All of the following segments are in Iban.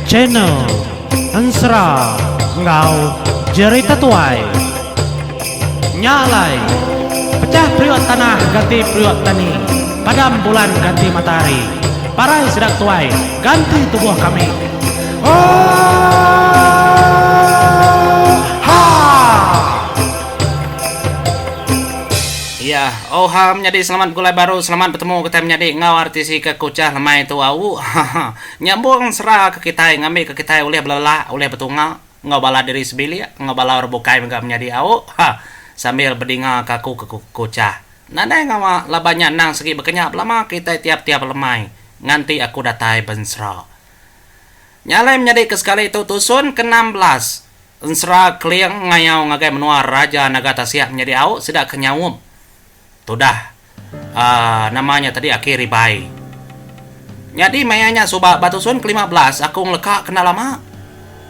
Channel Ensera enggau Jerita Tuai. Nya alai, pecah periuk tanah ganti periuk tani, padam bulan ganti matahari, parai sida tuai ganti tubuh kami. Oohaa! Iya, oohaa menyadi selamat begulai baru, selamat betemu kitai menyadi enggau RTC ke Kuchah lemai tu au. Haha. Nyambung sera ke kitai ngambika kitai ulih belelak, ulih betunga enggau bala diri sebilik enggau bala orang bukai mega menyadi au. Ha. Sambil bedinga ke aku ke Kuchah. Nadai ngawa laban nya endang segi bekenya belama kitai tiap-tiap lemai nganti aku datai bensera. Nya alai menyadi ke sekali tu tusun ke 16. Ensera Keling ngayau ngagai menua Raja Naga Tasik menyadi au sida ke nyaup tudah aaa nama nya tadi Aki Ribai. Nyadi maya nya suba ba tusun ke 15 aku ngeleka kena lama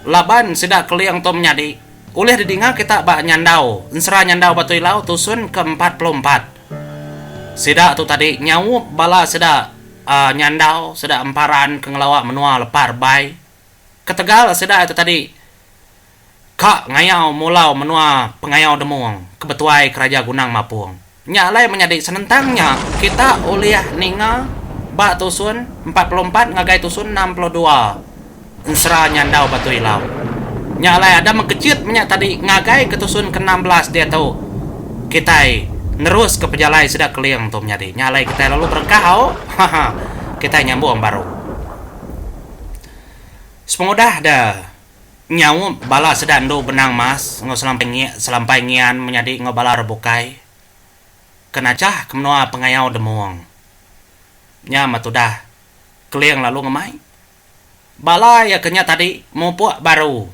laban sida Keling tu menyadi ulih didinga kita ba Nyandau Ensera Nyandau Batu Ilau tusun ke 44. Sida tu tadi nyaup bala sida aaa Nyandau sida Emparan ke ngelawa menua Lepa Rebai. Ketegal sida itu tadi ka ngayau mulau menua pengayau Demung ke betuai ke Raja Gunang Mapung. Nya alai menyadi senentang nya kita ulih ninga ba tusun 44 ngagai tusun 62 Ensera Nyandau Batu Ilau. Nya alai ada mengkechit menya tadi ngagai ke tusun ke 16 diatu kitai neruska pejalai sida Keling tu menyadi. Nya alai kitai lalu berengkah au. Haha. Kitai nyambung baru. Sepengudah da nyaup bala sida endu benang mas enggau selampai ngi selampai ngian menyadi enggau bala orang bukai ke nachah ke menua pengayau Demong. Nya meh tudah Keling lalu ngemai bala iya ke nya tadi mupuk baru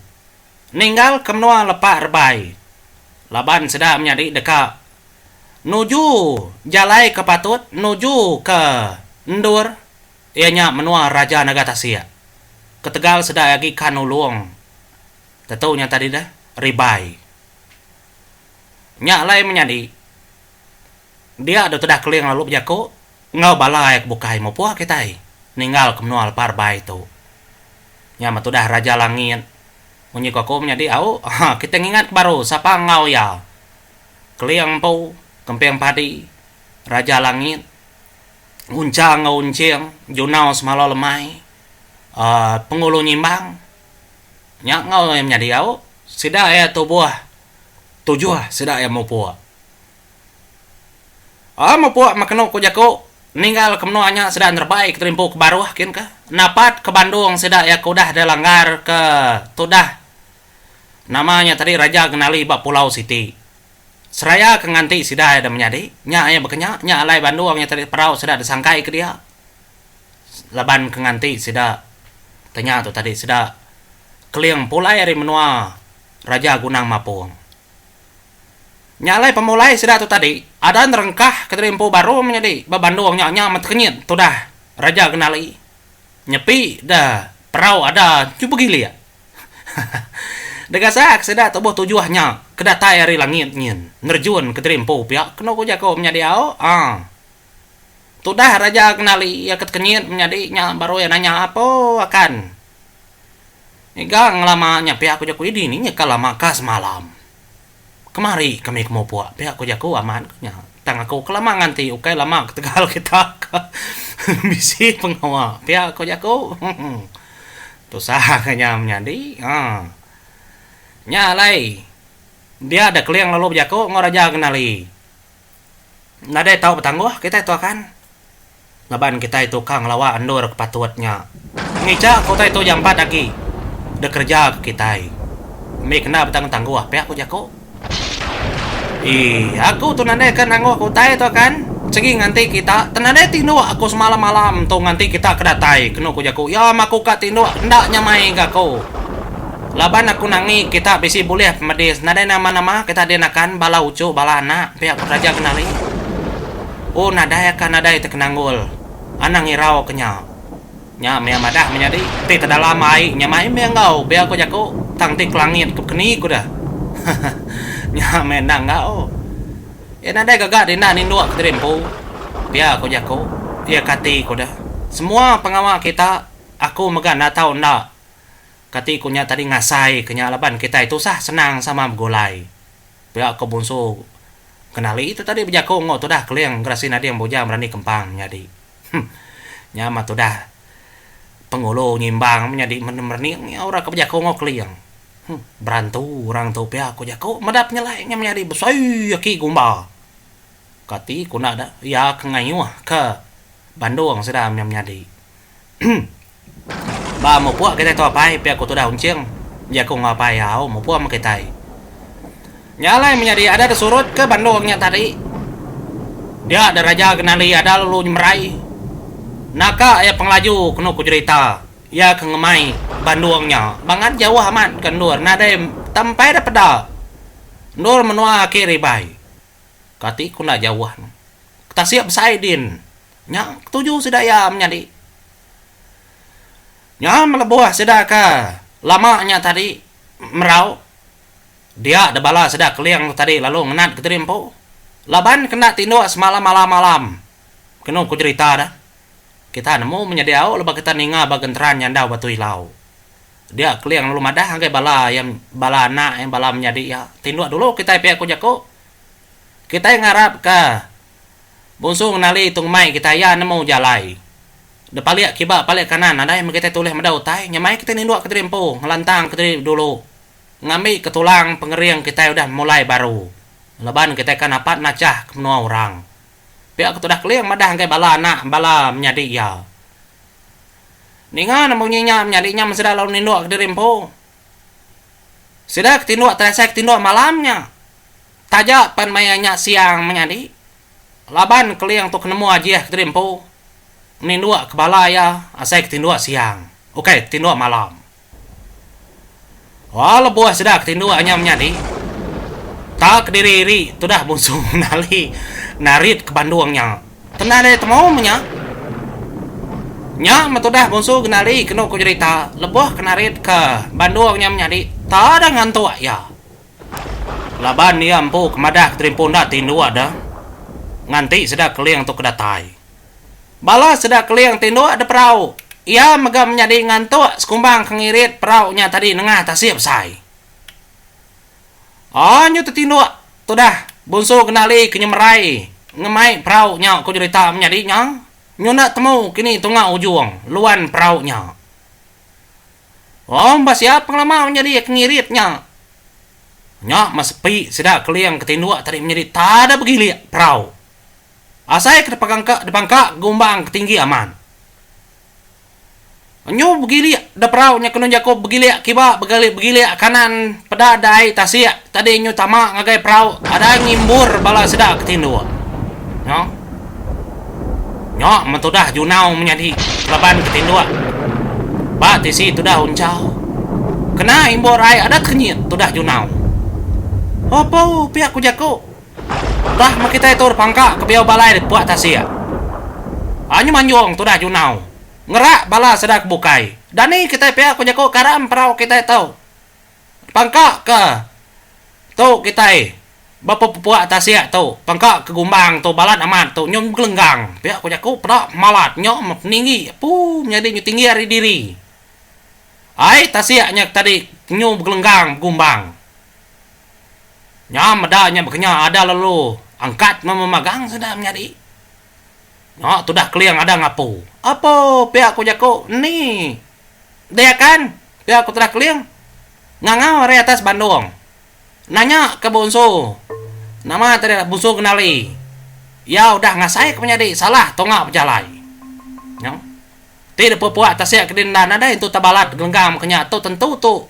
ninggal ke menua lepa rebai laban sida menyadi deka nuju jalai ke patut nuju ke endur Iya nya menua Raja Naga Tasik. Ketegal sida agi ka nulung tetu nya tadi deh, Ribai. Nya alai menyadi dia deh tudah Keling lalu bejaku enggau bala iya ke bukai mupuk kitai ninggal ke menua lepa Ribai tu. Nya meh tudah Raja Langit munyi ku aku menyadi au kitai ngingat ke baru sapa enggau iya. Keling empu, Kemping Padi, Raja Langit. Uncha enggau Unching, Junau Semalo Lemai, uhh Pengulu Nyimbang nya enggau iya menyadi au sida iya tubuh tujuh sida iya mupuk. Uhh mupuk meh kenu ku jaku ninggal ke menua nya sida nerebai ke terimpu ke baruh kin ka napat ke Bandung sida iya ke udah dilanggar ke tudah nama nya tadi Raja Genali ba Pulau Siti. Seraya ke nganti sida iya da menyadi, nya iya baka nya, nya alai bandung iya tadi perau sida disangkai ke dia. Laban ke nganti sida te nya tu tadi sida Keling pulai ari menua Raja Gunang Mapung. Nya alai pemulai sida tu tadi ada nerengkah ke tadi empu baru menyadi ba bandung nya nya meh tekenyit tudah Raja Genali nyepi da perau ada nyu begilik. Degasak sida tubuh tujuh nya ke datai ari langit nyin nerjun ke diri empu pia kenu ku jaku menyadi au aa. Tudah raja kenali iya ke tekenyit menyadi nya baru iya nanya apo akan. Ngiga ngelama nya pia ku jaku idi ni nyeka lama ka semalam. Kemari kami ke mupuk pia ku jaku amat ku nya. Tang aku ke lama nganti ukai lama ketegal kita ke bisi pengawa pia ku jaku. Tusah ke nya menyadi aaa. Nya alai dia da keling lalu bejaku enggau raja Genali. Nadai tau betangguh kitai tu akan. Laban kitai tukang ngelawa endur ke patut nya. Ngicha ke utai tu jampat agi dikereja ke kitai. Ambi kena betangguh-tangguh pia ku jaku. Ii, aku tu nadai ke nangguh ke utai tu akan. Segi nganti kita, te nadai tinduk aku semalam-malam tu nganti kita ke datai, kenu ku jaku. Ya meh aku ka tinduk enda nyamai ga aku. Laban aku nangi kita bisi bulih pemedis nadai nama-nama kita din akan bala uchu bala anak pia ku Raja Genali. Oh nadai akan nadai tekenanggul. Anang irau ke nya. Nya meh madah menyadi ti tedalam ai nya mai meh enggau pia ku jaku tang ti kelangit ke bekeni ku deh. Nya meh enda enggau. Iya nadai gaga dinda ninduk kediri empu pia ku jaku. Iya kati ku deh. Semua pengawa kita aku mega enda tau enda. Kati ku nya tadi ngasai ke nya laban kitai tusah senang sama begulai. Pia ko Bunsu Kenali tu tadi bejaku enggau tudah Keling Gerasi Nading Bujang Berani Kempang menyadi. Huh. Nya mah tudah Pengulu Nyimbang menyadi merening nya orang ke bejaku enggau Keling. Huh. Berantu orang tu pia ko jaku meda penyelai nya menyadi besai aki gumba. Kati ku enda da iya ke ngayuh ke bandung sida nya menyadi. Ba mupuk kitai tu apai pia ku tudah Unching jaku enggau apai iya au mupuk meh kitai. Nya alai menyadi ada da surut ke bandung nya tadi. Dia da raja Genali ada lalu nyemerai. Naka iya pengelaju kenu ku jerita iya ke ngemai bandung nya bangat jauh amat ke endur nadai tempai da peda endur menua aki ribai. Kati ku enda jauh ne. Tasik besai din. Nya ketuju sida iya menyadi. Nya melebuh sida ke lama nya tadi merau dia da bala sida keling tu tadi lalu ngenat kediri empu laban ke enda tinduk semalam malam-malam kenu ku jerita da. Kita nemu menyadi au lebuh kita ninga ba genteran nyandau batu ilau. Dia keling lalu madah ngagai bala iya bala anak iya bala menyadi iya tinduk dulu kitai pia ku jaku. Kitai ngarapka Bunsu ngenali tu ngemai kitai iya nemu jalai. Depalik kiba palik kanan nadai meh kitai tulih meda utai nyamai kitai ninduk kediri empu ngelantang kediri dulu ngambi ke tulang pengering kitai udah mulai baru laban kitai ka napat nachah ke menua orang. Pia ke tudah Keling madah ngagai bala anak bala menyadi iya. Ninga ne munyi nya menyadi nya meseda lalu ninduk kediri empu. Sida ke tinduk terasai ke tinduk malam nya. Taja pan maya nya siang menyadi, laban Keling tu ke nemu ajih kediri empu, ninduk ke bala iya asai ke tinduk siang, ukai tinduk malam. Wah lebuh sida ke tinduk nya menyadi, tak kediri iri tudah Bunsu Nali narit ke bandung nya. Kena deh temu meh nya. Nya meh tudah Bunsu Genali kenu ku jerita lebuh ke narit ke bandung nya menyadi, tak ada ngantuk iya. Laban iya empu ke madah ke terimpu enda tinduk deh nganti sida Keling tu ke datai. Bala sida Keling tinduk deh perau. Iya mega menyadi ngantuk sekumbang ke ngirit perau nya tadi nengah tasik besai. Aa nyu tetinduk tudah Bunsu Genali ke nyemerai ngemai perau nya ku jerita menyadi nya. Nyu enda temu kini tunga ujung luan perau nya. Oh ba siap pengelama menyadi ke ngirit nya. Nya meh sepi sida keling ke tinduk tadi menyadi tada begilik perau. Asai ke dipangka dipangka gumbang ke tinggi amat. Nyu begilik da perau nya kenu jaku begilik kiba begilik begilik kanan peda da ai tasik tadi nyu tama ngagai perau ada ngimbur bala sida ke tinduk. Nya. Nya meh tudah Junau menyadi laban ke tinduk ba tisi tudah Unchau. Kena imbur ai adat kenyit tudah Junau. Opo pia ku jaku. Bah meh kitai tu depangka ke biau balai puak tasik. Anyu manjung tudah Junau. Ngerak bala sida ke bukai. Dani kitai pia ku jaku karam perau kitai tu. Pangka ke tu kitai ba pepuak tasik tu pangka ke gumbang tu balat amat tu nyu begelenggang pia ku jaku peda malat nyu meh peninggi puu menyadi nyu tinggi ari diri. Ai tasik nya tadi nyu begelenggang begumbang. Nya meda nya bekenya ada lalu angkat meh memagang sida menyadi. Nya tudah keling ada ngapu. Apo pia ku jaku ni. Deh akan, pia ku Terah Keling ngangau ari atas bandung. Nanya ke Bunsu, nama tadi Bunsu Genali. Iya udah ngasai ke menyadi salah tunga pejalai. Nya. Ti deh puak tasik ke enda nadai entu tabalat gelenggang meka nya tu tentu tu.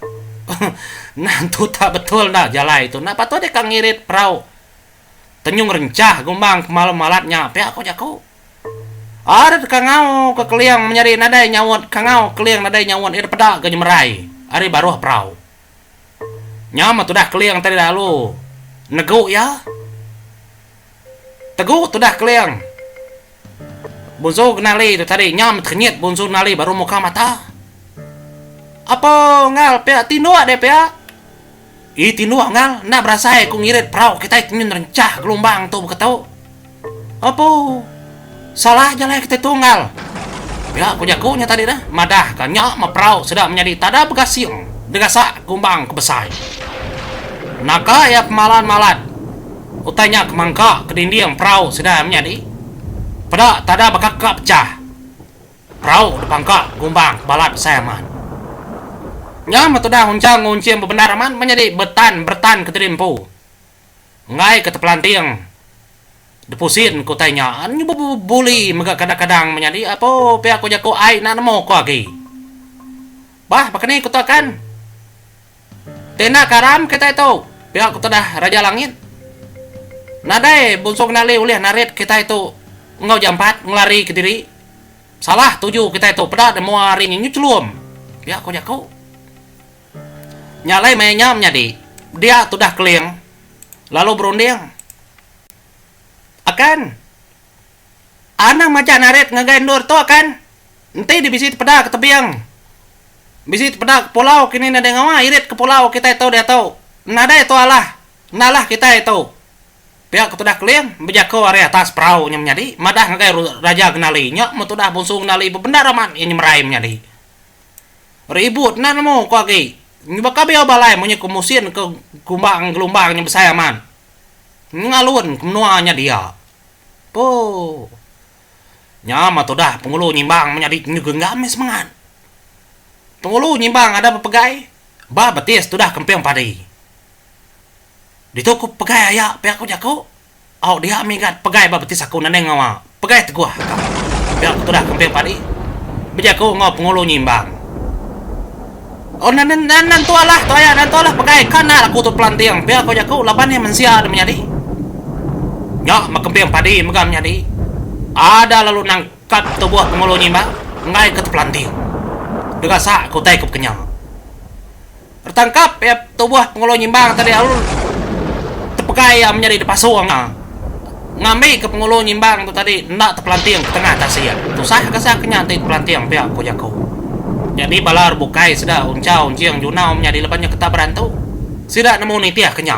Enda entu tak betul enda jalai tu. Enda patut deka ngirit perau Tenyung rencah gumbang kemalu malat nya pia ku jaku. Arit kangau ke Keling menyadi nadai nyaut kangau Keling nadai nyaut iya dipeda ga nyemerai ari baruh perau. Nya meh tudah Keling tadi lalu negu iya. Tegu tudah Keling. Bunsu Genali tu tadi nya meh tekenyit Bunsu Genali baru muka mata. Apo ngal pia tinduk deh pia. Ii tinduk ngal enda berasai ku ngirit perau kitai ti nyun rencah gelumbang tu beketu. Apu. Salah jalai kitai tu ngal. Pia ku jaku nya tadi dah, madahka nya meh perau sida menyadi tada begasing degasak gumbang ke besai. Naka iya pemalan-malan utai nya ke mangka ke dinding perau sida menyadi. Peda tada bekaka pechah. Perau dipangka gumbang ke balat besai amat. Nya meh tudah unchang ngunching bebendar amat menyadi betan beretan kediri empu. Enggai ke tepelanting Depusin ke utai nya nyu bebuli mega kadang-kadang menyadi apo pia ko jaku ai enda nemu ko agi. Bah baka ni ku tu akan. Ti enda karam kitai tu pia ku tudah Raja Langit. Nadai Bunsu Kenali ulih narit kitai tu enggau jampat ngelari kediri. Salah tuju kitai tu peda da mua hari nyu chelum pia ko jaku. Nya alai maya nya menyadi dia tudah Keling lalu berunding. Akan. Anang majak narit ngagai endur tu akan. Enti di bisi tepeda ke tebing. Bisi tepeda ke pulau kini nadai ngawa irit ke pulau kitai tu diatu. Nadai tu alah. Enda alah kitai tu. Pia ke tudah Keling bejako ari atas perau nya menyadi madah ngagai Raja Genali nya meh tudah Bunsu Genali bebendar amat iya nyemerai menyadi. Ribut enda nemu ko agi. Baka biau balai munyi ke musin ke gumbang gelumbang nya besai amat. Ngalun ke menua nya dia. Poo. Nya mah tudah Pengulu Nyimbang menyadi nyu genggam meh semengat. Pengulu Nyimbang ada bepegai ba betis tudah kemping padi. Ditu ku pegai aya pia ku jaku. Au dia mih gat pegai ba betis aku nanding ngawa. Pegai teguh ka. Pia ku tudah kemping padi bejaku enggau Pengulu Nyimbang. Oh nan nan nentu alah tu aya nentu alah pegai ka enda aku tu pelanting pia ko jaku laban iya mensia da menyadi. Nya meh kemping padi mega menyadi. Ada lalu nangkap tubuh Pengulu Nyimbang enggai ke tepelanting. Degasak ke utai ke bekenya. Retangkap iya tubuh Pengulu Nyimbang tadi lalu tepegai iya menyadi dipasung iya. Ngambi ke Pengulu Nyimbang tu tadi enda tepelanting ke tengah tasik. Tusah gasak ke nya enti tepelanting pia ku jaku. Nyadi bala orang bukai sida Unchau, Unching, Junau menyadi laban nya keta berantu. Sida nemu nitih ke nya.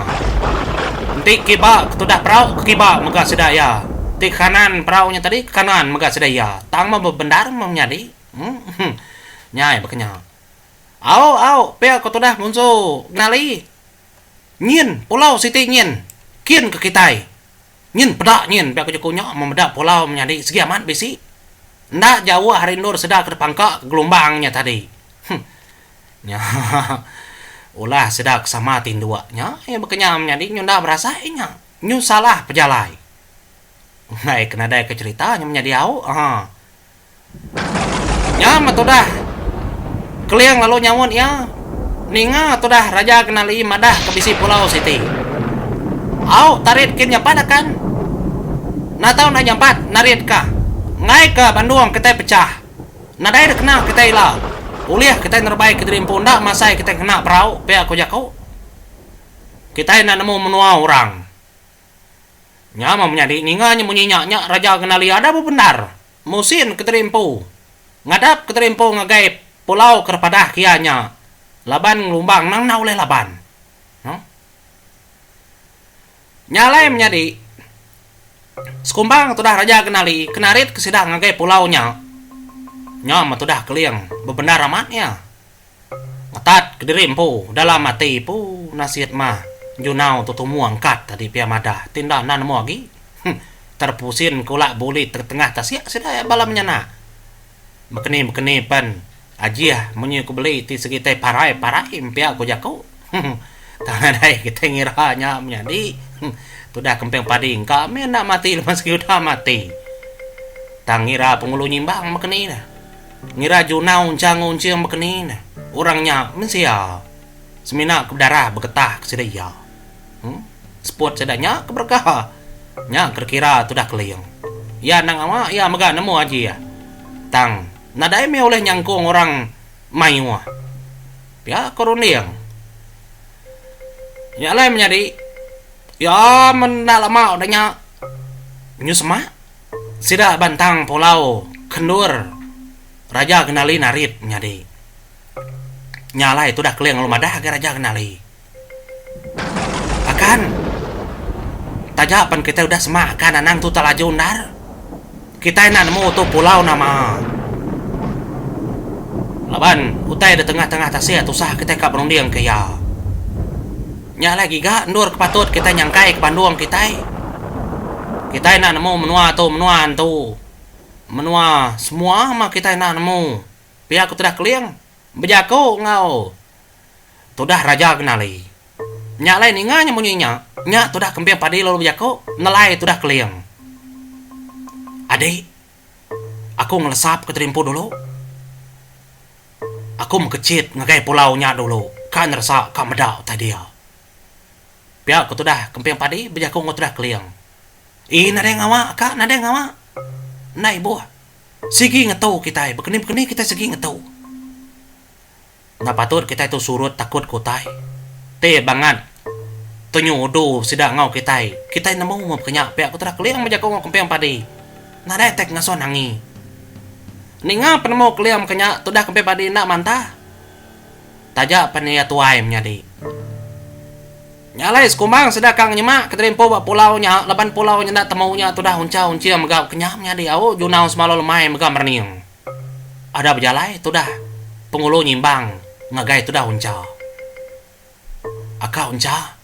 Enti kiba ke tudah perau ke kiba mega sida iya. Enti ke kanan perau nya tadi ke kanan mega sida iya. Tang meh bebendar meh menyadi. Uhh. Nya iya baka nya. Au au pia ku tudah munsu Genali. Nyin pulau siti nyin kin ke kitai. Nyin peda nyin pia ku jaku nya meh meda pulau menyadi sigi amat bisi. Enda jauh ari endur sida ke dipangka gelumbang nya tadi. Huh. Nya ulah sida ke sama tinduk nya iya baka nya menyadi nyu enda berasai nya. Nyu salah pejalai. Enggai ke nadai ke cherita nya menyadi au aaa. Nya meh tudah Keling lalu nyaut iya, Ninga tudah Raja Genali madah ke bisi pulau siti. Au tarit kin nyampat akan. Enda tau enda nyampat narit ka. Enggai ka bandung kitai pechah. Nadai dek kena kitai ila. Ulih kitai nerebai kediri empu enda masai kitai ngena perau pia ku jaku. Kitai enda nemu menua orang. Nya meh menyadi ninga nya munyi nya nya Raja Genali ada bebendar musin kediri empu ngadap kediri empu ngagai pulau ke repadah ke iya nya laban ngelumbang nang enda ulih laban. Huh. Nya alai menyadi sekumbang tudah Raja Genali ke narit ke sida ngagai pulau nya nya meh tudah Keling bebendar amat iya. Ngetat kediri empu dalam ati pu nasit mah Junau tu tumu angkat tadi pia madah ti enda enda nemu agi. Huh terpusin ke ulak buli tengah tasik sida iya bala menyanak. Bekeni bekeni pen ajih munyi ku beli ti segi tai parai parai pia ku jaku. Huh tang nadai kitai ngira nya menyadi. Huh tudah kemping padi engka mih enda mati laban segi udah mati. Tang ngira pengulu nyimbang bekeni ne. Ngira Junau enchang enching bekeni ne. Orang nya mensia. Semina ke bedarah begetah ke sida iya. Huh. Seput sida nya ke berega. Nya ke dikira tudah Keling. Iya endang awa iya mega nemu aji iya. Tang nadai mih ulih nyangkung orang mayuh. Pia ko runding. Nya alai menyadi iya men enda lama udah nya nyu semak. Sida bantang pulau Kendur Raja Genali narit menyadi. Nya alai tudah Keling lalu madah agai Raja Genali. Akan, taja pen kitai udah semak akan anang tu tak laju endar. Kitai enda nemu tu pulau nama. Laban utai da tengah-tengah tasik tusah kitai ka berunding ke iya. Nya alai giga endur ke patut kitai nyangkai ke bandung kitai. Kitai enda nemu menua tu menua antu. Menua semua mah kitai enda nemu. Pia ku tudah Keling bejaku enggau tudah Raja Genali. Nya alai ninga nya munyi nya, nya tudah Kemping Padi lalu bejaku nelai tudah Keling. Adik. Aku ngelesap ke terimpu dulu. Aku mekechit ngagai pulau nya dulu ka neresa ka meda utai dia. Pia ku tudah Kemping Padi bejaku enggau tudah Keling. Ii nadai ngawa ka nadai ngawa. Enda ibuh. Sigi ngetu kitai bekeni-bekeni kitai sigi ngetu. Enda patut kitai tu surut takut ke utai. Ti bangat tenyu udu sida enggau kitai, kitai nemu meh baka nya pia ku Terah Keling bejaku enggau Kemping Padi. Nadai tai ke ngasuh nangi. Ninga penemu Keling baka nya tudah Kemping Padi enda mantah. Taja pen iya tuai menyadi. Nya alai sekumbang sida ka ngenyema ke terimpu ba pulau nya laban pulau nya enda temu nya tudah uncha unching mega baka nya menyadi au junau semalu lemai mega merening. Ada bejalai tudah Pengulu Nyimbang ngagai tudah Uncha. Aka Uncha,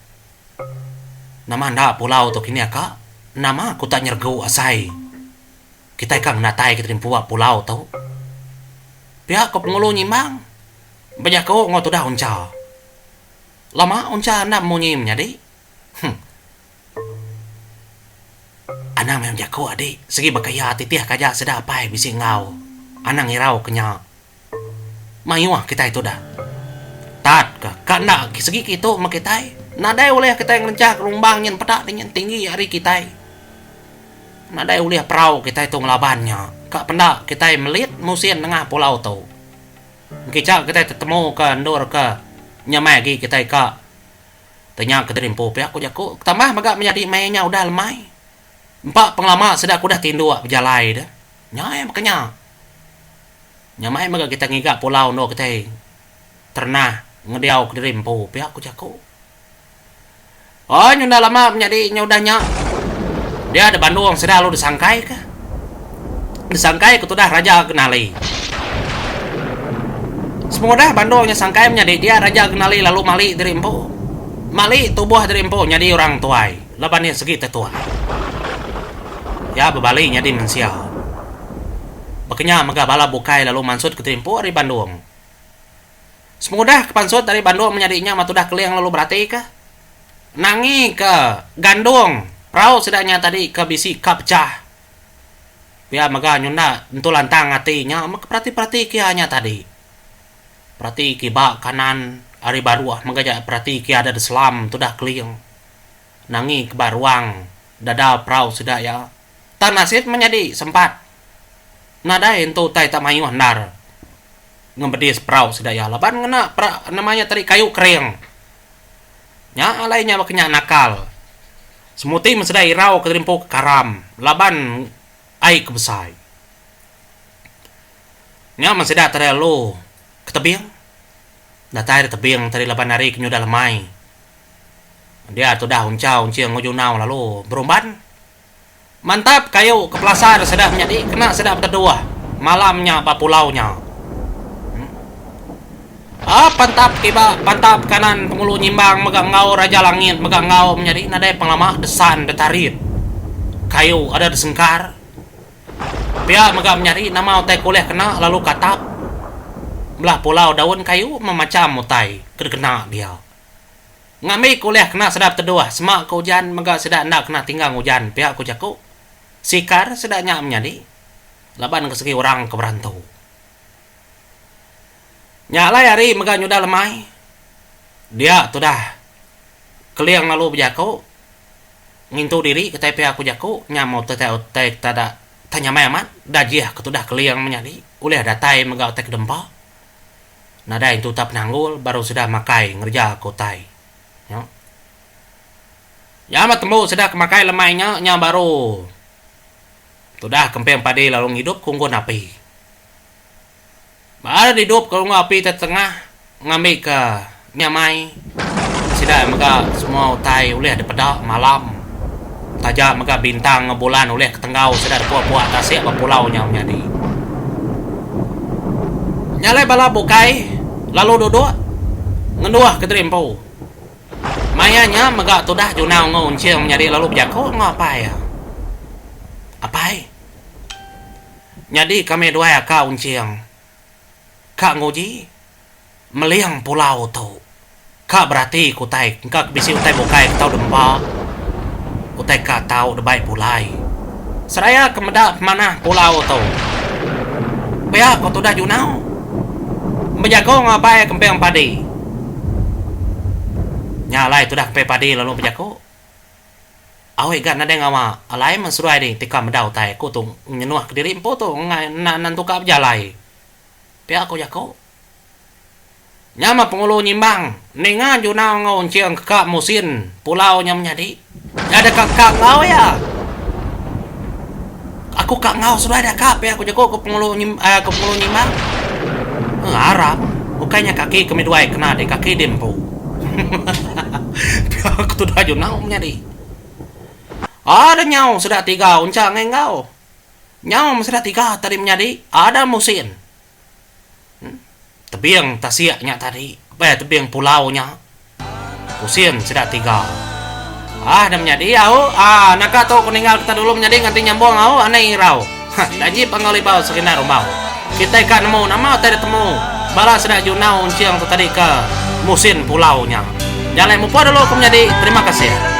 nama enda pulau tu kini aka? Nama ku tak nyeregu asai kitai ka ngenatai kitai empu ba pulau tu. Pia ko Pengulu Nyimbang bejaku enggau tudah Uncha. Lama Uncha enda munyi menyadi. Huh. Anang meh jaku adi segi baka iya titih ka aja sida apai bisi enggau. Anang irau ke nya. Mayuh kitai tu dah. Tat ka ka enda segi kitu meh kitai. Nadai ulih kitai ngereja gelumbang nyin peda ne nyin tinggi ari kitai. Nadai ulih perau kitai tu ngelaban nya. Ka penda kitai melit musin nengah pulau tu. Ngicha kitai tetemu ka endur ke nyamai agi kitai ka. Tanya ke diri empu pia ku jaku. Tambah mega menyadi maya nya udah lemai. Empa pengelama sida ke udah tinduk bejalai deh. Nya iya baka nya. Nya mai mega kitai ngiga pulau endur kitai terenah ngediau ke diri empu pia ku jaku. Oi nyunda lama menyadi nya udah nya. Dia da Bandung sida lalu disangkai ka. Disangkai ke tudah Raja Genali. Sepengudah Bandung nya sangkai menyadi dia Raja Genali lalu mali diri empu. Mali tubuh diri empu nyadi orang tuai laban iya segi tetuai. Iya bebali nyadi mensia. Baka nya mega bala bukai lalu mansut ke diri empu ari Bandung. Sepengudah ke pansut ari Bandung menyadi nya mah tudah Keling lalu beratika nangika gandung perau sida nya tadi ke bisi ka pechah. Pia mega nyunda entu lantang ati nya meh ke perati-perati ke iya nya tadi. Perati kiba kanan ari baruh mega ja perati ke iya da selam tudah keling. Nangi ke ba ruang dada perau sida iya. Tang nasit meh nyadi sempat nadai entu utai tak mayuh endar ngemedis perau sida iya laban ngena nama nya tadi kayu kering. Nya alai nya baka nya nakal. Semuti meseda irau ke terimpu ke karam laban ai ke besai. Nya meseda tadi lalu ke tebing. Datai da tebing tadi laban hari ke nyudah lemai. Dia tudah uncha unching enggau junau lalu berumban. Mantap kayu ke pelasar sida menyadi kena sida beteduh malam nya ba pulau nya. Aa pantap kiba pantap kanan Pengulu Nyimbang mega enggau Raja Langit mega enggau menyadi nadai pengelama desan detarit. Kayu ada desengkar. Pia mega menyadi nama utai ke ulih kena lalu katap belah pulau daun kayu memacham utai ke dikena dia. Ngambi ke ulih kena sida beteduh sema ke ujan mega sida enda kena tinggang ujan pia ku jaku sikar sida nya menyadi laban ke segi orang ke berantu. Nya alai hari mega nyudah lemai dia tudah Keling lalu bejaku ngintu diri kitai pia ku jaku nya meh utai utai tada tai nyamai amat dajih ke tudah Keling menyadi ulih datai mega utai ke dempa. Nadai entu utai penanggul baru sida makai ngereja ke utai. Nya. Nya meh tembu sida ke makai lemai nya, nya baru tudah kemping padi lalu ngidup ke unggun api. Ba didup ke unggun api te tengah ngambi ke nyamai sida mega semua utai ulih dipeda malam taja mega bintang enggau bulan ulih ketenggau sida puak-puak tasik ba pulau nya menyadi. Nya alai bala bukai lalu duduk ngenduh kediri empu. Maya nya mega tudah Junau enggau Unching menyadi lalu bejaku enggau apai iya. Apai. Nyadi kami duai aka Unching ka nguji meling pulau tu. Ka berati ke utai engka ke bisi utai bukai ke tau dempa utai ka tau debai pulai. Seraya ke meda pemanah pulau tu. Pia ko tudah Junau. Bejaku enggau apai Kemping Padi. Nya alai tudah Kemping Padi lalu bejaku. Awi ga nadai ngawa alai men seduai ni ti ka meda utai aku tu nyenuh kediri empu tu enggai enda nentuka bejalai. Pia ko jaku. Nya meh Pengulu Nyimbang ninga Junau enggau Enching keka musin pulau nya menyadi. Nya deka ka enggau iya. Aku ka enggau seduai deka pia ku jaku ku Pengulu aaa ku Pengulu Nyimbang. Arap ukai nya kaki kami duai kena deh kaki deh empu. Pia ku tudah Junau menyadi. Ada nyau sida tiga uncha enggai enggau. Nyau meh sida tiga tadi menyadi ada musin. Tebing tasik nya tadi, eh tebing pulau nya. Pusin sida tiga. Ah dah menyadi au ah naka tu ku ninggal kita dulu menyadi nganti nyambung au anang irau. Hah Najib enggau Libau Serinda Rumbau. Kitai ka nemu nama utai ditemu bala sida Junau Unching tu tadi ke musin pulau nya. Nya alai mupuk dulu ku menyadi. Terima kasih.